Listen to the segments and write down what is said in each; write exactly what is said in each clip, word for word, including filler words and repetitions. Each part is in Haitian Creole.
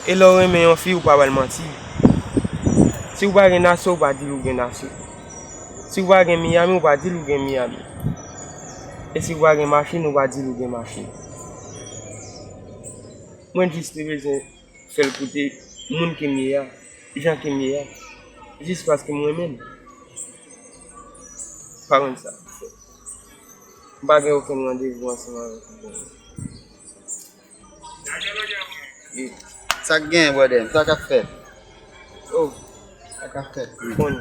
E lè w renmen yon fi, ou pa ba l manti. Si w pa gen Nassau, ou pa di l ou gen Nassau. Si w pa gen Miami, ou pa di l ou gen Miami. E si w pa gen machin, ou pa di l ou gen machin. Mwen jis te bezwen fè l koute moun ke m ye a, jan ke m ye a, jis paske m renmen l. Pa konn sa. M pa gen okenn randevou ansanm avèk li. Sa k genyen, brother? Sa k ap fèt? Oh, sa k ap fèt? Konnen.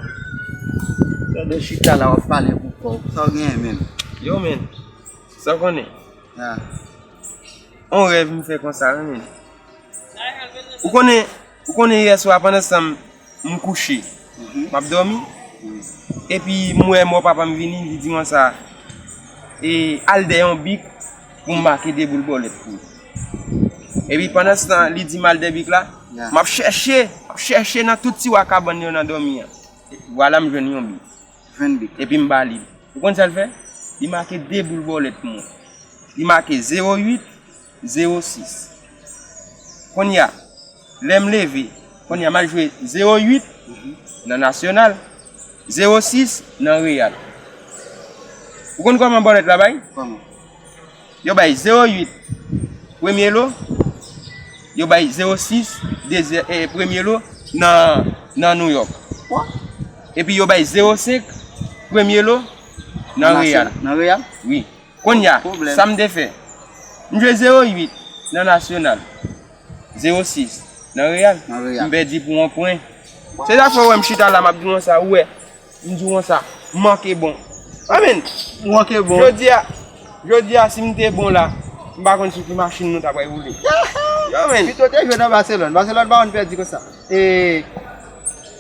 Gade w chita la, w ap pale pou kò w. Sa w genyen menm? Yo, men. Sa w konnen? Ah. On rèv m fè konsa, wi, men. Ou konnen, ou konnen yè swa pandan san m kouche, m ap dòmi, epi m wè mò papa m vini, li di konsa, e, al dèyè yon bik pou m make de boul bòlèt pou ou. Epi pandan san li di m al dèyè bik la, m ap chèche, m ap chèche nan tout tiwa kabann yo nan dòmi an. Vwala m jwenn yon bik. Jwenn bik. Epi m ba li l. Ou konn sa l fè? Li make de boul bòlèt pou mwen. Li make zewo uit, zewo sis. Kounye a, lè m leve, kounye a m al jwe zewo uit nan Nasyonal, zewo sis nan Reyal. Ou konn kòman bòlèt la bay? Kòman? Yo bay zewo uit premye lo, yo bay zewo sis dezye-, eh, premye lo nan, nan New York. Epi yo bay zewo senk premye lo nan Reyal. Nan Reyal? Wi. Kounye a, sa m te fè? M jwe zewo uit nan Nasyonal, zewo sis nan Reyal. Nan Reyal. M pèdi pou yon pwen. Se sa k fè w wè m chita la, m ap di w sa, ou wè. M di w konsa, m manke bon. Amen. M manke bon. Jodi a, jodi a, si m te bon la, m pa konn sou ki machin nou ta pral woule. Yo, men. Pito te jwe nan Baselòn. Baselòn pa konn pèdi konsa. E,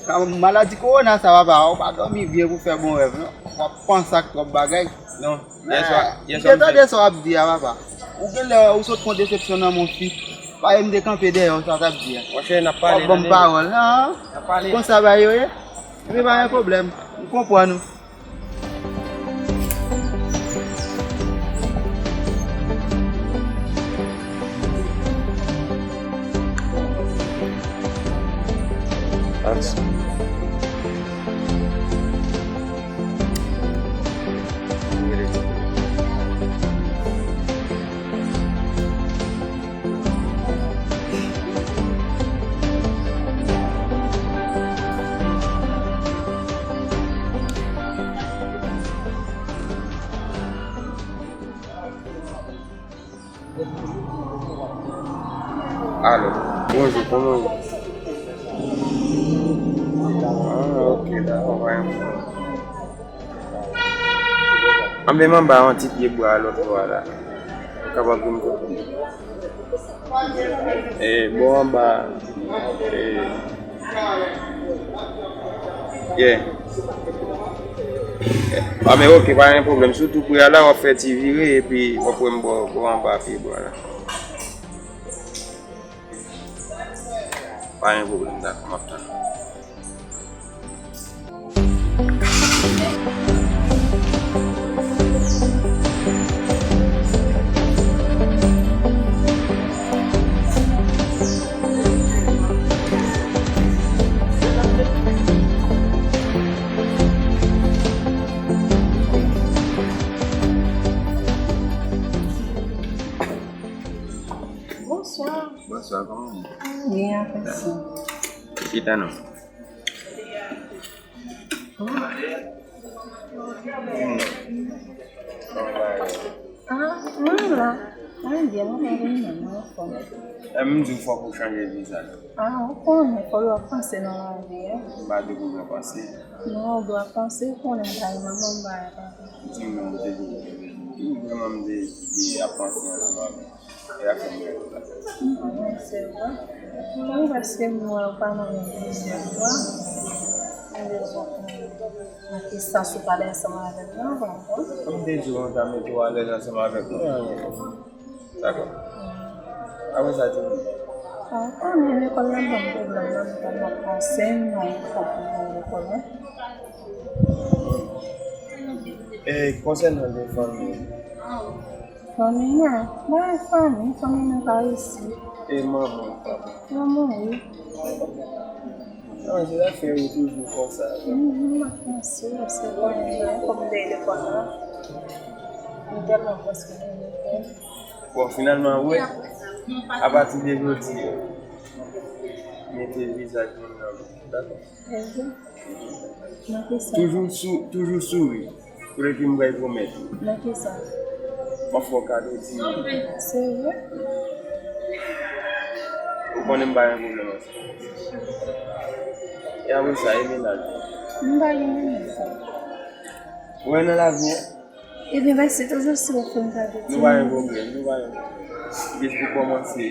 ka-, maladi kowona sa, papa, ou pa dòmi byen pou fè bon rèv, non. W ap panse ak twòp bagay. Non. Yè swa, yè swa, m te tande sa w ap di a, papa. Ou genlè, ou sot pran desepsyon nan men yon fi. Paske m te kanpe dèyè w, sa w t ap di a. Monchè, n ap pale, w ap ban m pawòl, an? N ap pale. Konsa bagay yo ye? Epi pa gen pwoblèm. M konprann ou. Aksyon. Alo, bonjou, kòman w ye? Ah, ok, dakò, pa gen pwoblèm. Anben, m anba yon ti pye bwa lòt bò a la. Ou kapab vin kote m. E, bò anba, e, yeah. Ah, men ok, pa gen pwoblèm. Si w tou pre a la, w ap fè ti vire, epi w ap wè m bò, bò anba pye bwa la. Pa gen pwoblèm, dakò, m ap tann ou. Bonswa. Bonswa, kòman w ye? Mwen byen, apre sa. Chita non. Hmm. Ah, mwen la. Mwen byen, mwen pa vin menm, mwen anfòm. E m di w fòk ou chanje vi sa. Ah, ou konnen, fò w ap panse nan lavi a. M pa di w pou w panse. Non, ou dwe panse, ou konnen m pa gen manman, m pa gen papa. Di m non, m te di w. Di w vrèman m te, te ap panse ansanm avè w. E a fè m rèv la. Mwen se vre. Mwen prèske m wè w pa nan menm plizyè fwa. Mwen bezwen konnen nan ki sans ou pale ansanm avèk mwen, ou konprann? Kòm m te di w, mwen ta mete w alèz ansanm avèk mwen, anyen. Dakò. Apre sa, di m. Ou konnen lekòl la ban m pwoblèm nan, m tèlman panse, m pa gen kòb pou m al lekòl la. E konsènan de fanmi, Fanmi mwen, mwen fanmi, fanmi mwen pa isit. E manman w, papa? Yo mouri. Nan, se zafè yo toujou konsa. M, m ap panse, se konnen kòm m te lekòl la. M tèlman panse m te lekòl. Bon, finalman, wè, apati de jodi, mete vizaj moun nan, dakò? Nan kisa? Toujou sou, toujou souri. Kote ki m pral pwomèt ou? Nan kisa? M ap fè w kado ti. Se vre? Ou konnen m pa gen pwoblèm ansanm. E apre sa, e mennaj ou? M pa gen mennaj. Ou wè nan lavi a? Ebyen, mèsi toujou si w fè m kado ti. Nou pa gen pwoblèm, nou pa gen pwoblèm. Jis pou kòmanse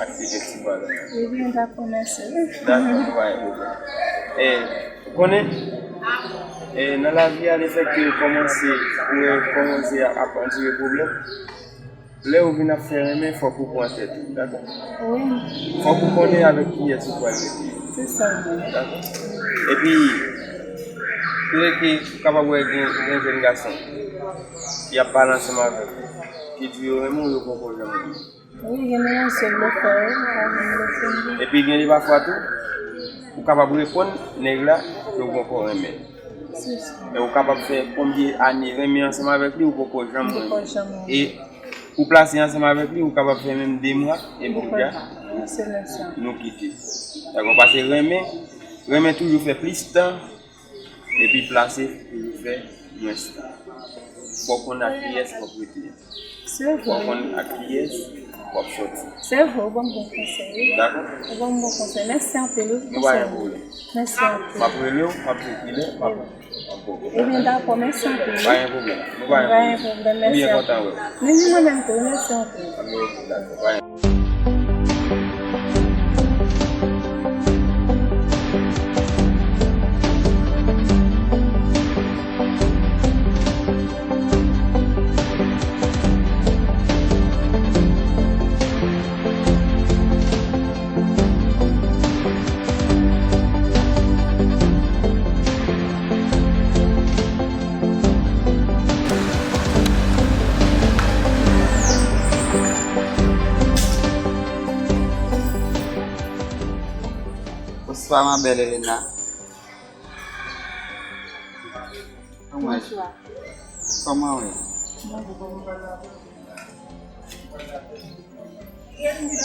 ak ti kèk ti bagay. Ebyen, dakò, mèsi. Dakò, nou pa gen pwoblèm. E, ou konnen, e, nan lavi a, lefètke ou kòmanse, ou, e, kòmanse ap andire pwoblèm, lè ou vin ap fè renmen, fòk ou pran tèt ou, dakò? Wi. Fòk ou konnen avèk kiyès ou pral rete. Se sa, wi. Dakò? Epi, kote ke ou kapab wè gen, gen jèn gason ki ap pale ansanm avèk ou, ki di yo renmen w, yo poko janm renmen w. Wi, gen nan yon sèl blofè, wi, pa gen blofè, wi. Epi gen de pafwa tou, ou kapab reponn nèg la ke ou poko renmen l. Se sa. Men ou kapab fè konbyen ane renmen ansanm avèk li, ou poko janm renmen l. Poko janm renmen. E ou plase ansanm avèk li, ou kapab fè menm de mwa, epi ou di a, nou kite. Dakò, paske renmen, renmen toujou fè plis tan, epi plase toujou fè mwens tan. Fò w konn ak kiyès w ap rete. Se vre. Fò w konn ak kiyès w ap sòti. Se vre, ou ban m bon konsèy, wi. Dakò? Ou ban m bon konsèy. Mèsi anpil, wi, pou konsèy ou. Nou pa gen pwoblèm. Mèsi anpil. M ap rele w, m ap di w kilè, m ap, m ap ba w. Ebyen, dakò, mèsi anpil, wi. Pa gen pwoblèm. Nou pa gen pwoblèm. Mèsi anpil. M byen kontan wè w. Men ni mwen menm tou, mèsi anpil. Dakò, pa gen Bonsoir, ma belle Elena. Bonsoir. Kòman w ye?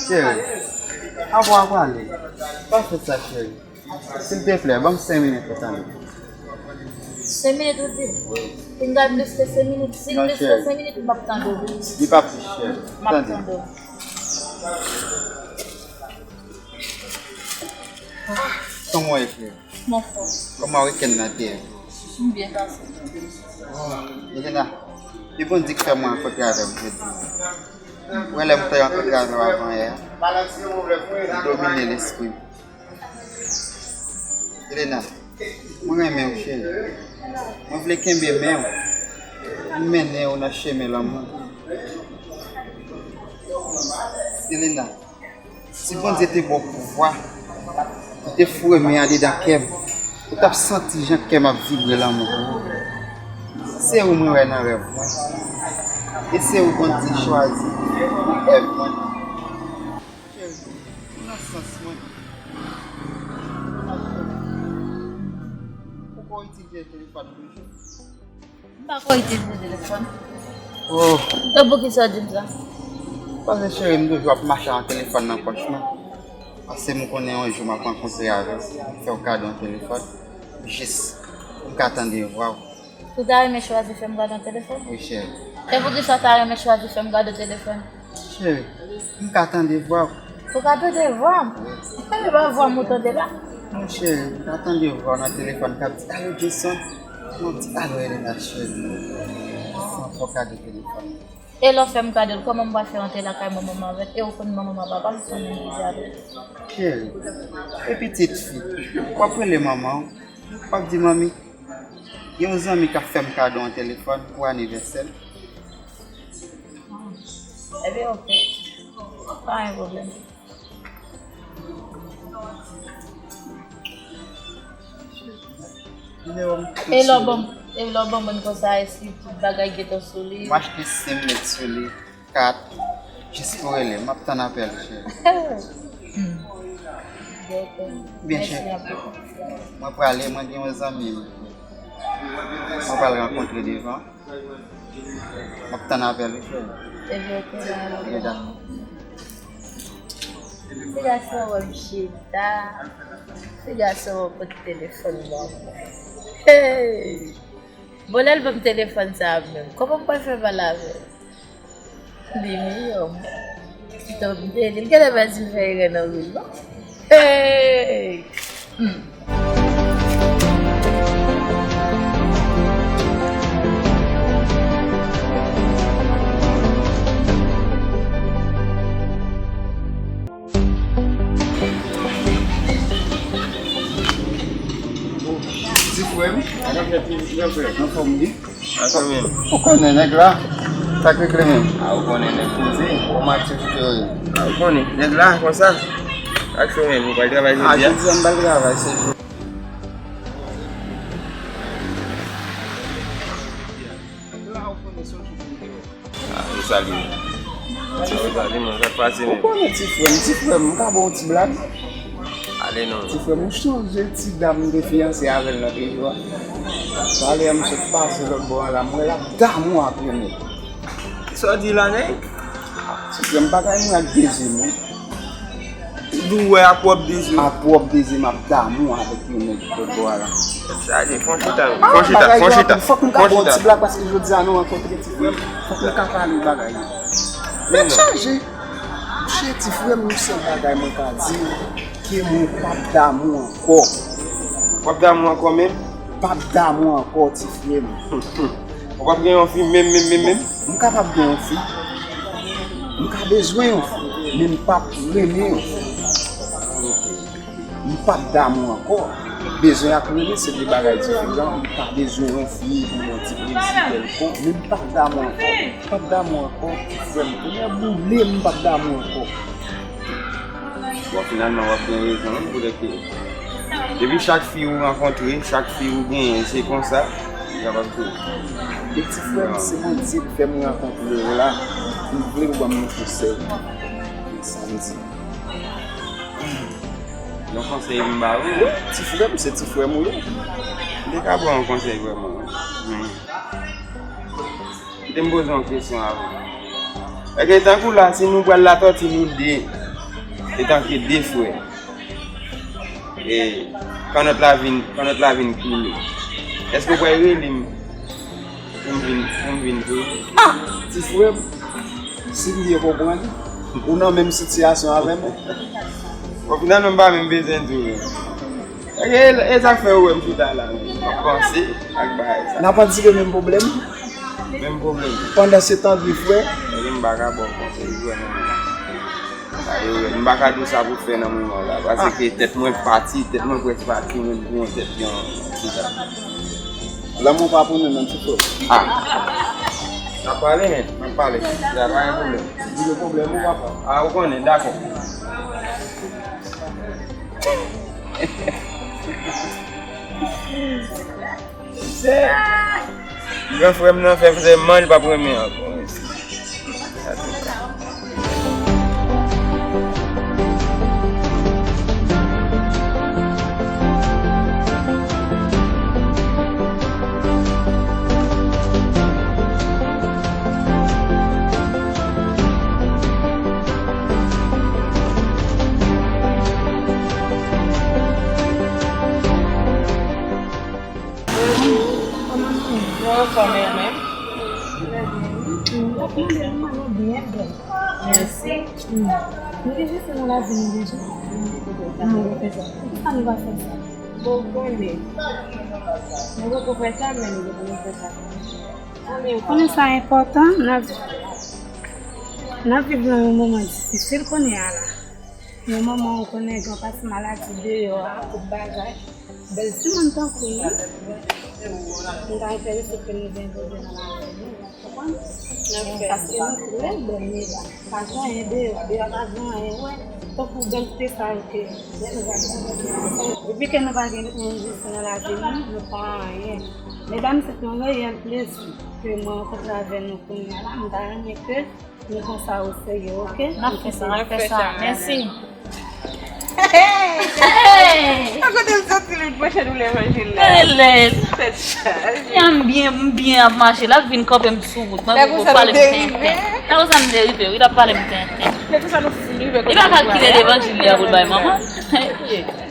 Cheri, avan w ap pale, pa fè sa, cheri. Silteplè, ban m senk minit pou tande. Senk minit ou di? Pou m gade plis ke senk minit? Si plis ke senk minit, m p ap tande w. Li p ap plis, cheri. M ap tande w. Kòman w ye, cheri? Mwen fò. Kòman wikenn nan te ye? M byen pase. Oh, Elena, li bon di k fè mwen rankontre avè w jodi. Ou wè lè m fè rankontre avè w avan yè a, li domine lespri m. Elena, mwen renmen w, cheri. Mwen vle kenbe men w, pou m mennen w nan chemen lanmou. Elena, si Bondye te ba w pouvwa pou te foure men andedan kè m, ou t ap santi jan kè m ap vibre lanmou pou ou. Se ou mwen wè nan rèv mwen. E se ou Bondye chwazi pou èv mwen. Cheri, ou nan sans mwen. Ou ko itilize telefòn toujou? M pa ko itilize telefòn. Oh. E poukisa w di m sa? Paske cheri, m toujou ap mache ak telefòn nan pòch mwen. Paske m konnen yon jou m ap rankontre avè w, fè w kado yon telefòn. Jis pou m ka tande vwa w. Ou ta renmen chwazi fè m kado yon telefòn? Wi, cheri. E poukisa w ta renmen chwazi fè m kado telefòn? Cheri, m ka tande vwa w. Ou ka tande vwa m? Wi. E pa vwa m ou tande la? Non, cheri, m ka tande vwa w nan telefòn k ap di, "Alo, Jason." M ap di, "Alo, Elena, cheri." San fò w ka de telefòn. E lè w fè m kado l, kòman m pral fè rantre lakay manman m avè l? E ou konn manman m ak papa m se yon moun ki jalouz. Cheri, e pitit fi, w ap rele manman w, w ap di, "Manmi, gen yon zanmi k ap fè m kado yon telefòn pou anivèsè l." Ebyen, oke. Pa gen pwoblèm. E lè w ban m, e lè w ban m konsa, èske tout bagay gentan sou li? M achte sim, met sou li. Kat. Jis pou rele, m ap tann apèl, cheri. Byen, cheri. Mwen prale, mwen gen yon zanmi m. Mwen pral rankontre devan. M ap tann apèl ou, cheri. Ebyen, ok, dakò. Ti gason an wè m chita. Ti gason an pot telefòn ban mwen. Hey! Bon, lè l ban m telefòn sa a menm, kòman m pral fè pale avè l? Li miyò. Ti tanpri, li genlè pa di l fè erè nan vil, non? Hey! Hmm. Ti frè m, anfòm wi. Ansanm menm. Ou konnen nèg la, sa k regle menm? A, ou konnen nèg poze, kòman aktivite yo ye? A, ou konnen nèg la konsa. Ak chomè, ou pral travay jodi a? A, jodi a m pral travay, se jou. Nèg la, ou konnen se yon jou pou m te wè. A, ou salye. A, ou salye, mwen, sa k pase menm? Ou konnen ti frè m, ti frè m, m ka ba w yon ti blag? Ale non. Ti frè m, ou sonje ti dam m te fiyanse avè l nan Trejwa? Talè a m sot pase lòt bò a la, m wè l ap damou ak yon nèg. Sa w di la, nèg? Ti frè m, bagay mwen ak de zye m, wi. Di w wè a pwòp de zye. A pwòp de zye m ap damou avèk yon nèg lòt bò a la. Tèt chaje, fè yon chita, fè yon chita, fè yon chita. Fòk m ka ba w ti blag paske jodi a nou rankontre ti frè m. Fòk m ka pale w bagay yo. Tèt chaje. Monchè, ti frè m, yon sèl bagay mwen ka di w, ke mwen p ap damou ankò. W ap damou ankò menm? P ap damou ankò, ti frè m. Ou p ap gen yon fi menm, menm, menm, menm? M kapab gen yon fi. M ka bezwen yon fi, men m p ap renmen yon fi. M p ap damou ankò. Bezwen ak renmen se de bagay diferan. M pa bezwen yon fi pou yon ti plezi kèlkonk, men m p ap damou ankò. M p ap damou ankò, ti frè m. Tonè boule m, m p ap damou ankò. Bon, finalman, w ap gen rezon, wi, poutèt ke depi chak fi ou rankontre, chak fi ou genyen, se konsa li kapab tou. E ti frè m, se Bondye k fè m rankontre w la. M vle w ban m yon konsèy. Samdi. Yon konsèy m ba ou? Wi, ti frè m, se ti frè m ou ye. M te ka ba w yon konsèy vrèman, wi. Men, kite m poze yon kesyon avan. Èske tankou la, si nou pral Latòti nou de, etanke de frè, e kannòt la vin, kannòt la vin koule, èske w pral rele m pou m vin, pou m vin pou ou? A! Ti frè m, si m byen konprann, ou nan menm sitiyasyon avè m? Bon, finalman, m pa menm bezwen di w. E, e sa k fè ou wè m chita la menm, m ap panse ak bagay sa. N ap andire menm pwoblèm? Menm pwoblèm. Pandansetan, de frè. Ebyen, m pa ka ba w konsèy vrèman. Sa yo, m pa ka di w sa pou fè nan moman la, paske tèt mwen pati, tèt mwen prèske pati, mwen pou yon tèt yon ti sa. Lanmou pa pou nou menm, ti frè. A. N ap pale, men, n ap pale. Ya pa gen pwoblèm. Di gen pwoblèm ou, papa. A, ou konnen, dakò. Se gran frè m nan fè m sèlman, li p ap renmen ankò. Atouka. Mwen anfòm, e ou menm? Mèsi. Nou te jis nan lavi nou deja. Nou te fè sa. Poukisa nou pa fè sa? Bon, ou konnen. Nou poko fè sa, men nou poko fè sa. Ou konnen sa enpòtan, n ap, n ap viv nan yon moman difisil kounye a la. Yon moman ou konnen gen yon pakèt maladi deyò a, tout bagay. Bèl timoun tankou nou, m ta enterese ke nou vin poze nan lavi nou, w konprann? Paske nou trè bèl, men pa gen anyen deyò, deyò pa gen anyen, wè, tankou bèlte sa yo ke nou pa gen. Depi ke nou pa gen yon vi nan lavi nou, nou pa anyen. Medam, se te yon reyèl plezi ke mwen rankontre avè nou kounye a la, m ta renmen ke Nou pran sa o serye, oke? N ap fè sa, n ap fè sa. Mèsi. Hey! Hey! A kote l soti, l pran chè nou levanjil la? Gade lèd. Tèt chaje. Jan m byen, m byen ap mache, l ap vin kanpe m sou wout. Mwen Lè pou konsa pale nou m derive. tenten. Lè konsa m derive, wi, l ap pale m tenten. Lè konsa nou rive Li pa kalkile levanjil li a pou l bay manman.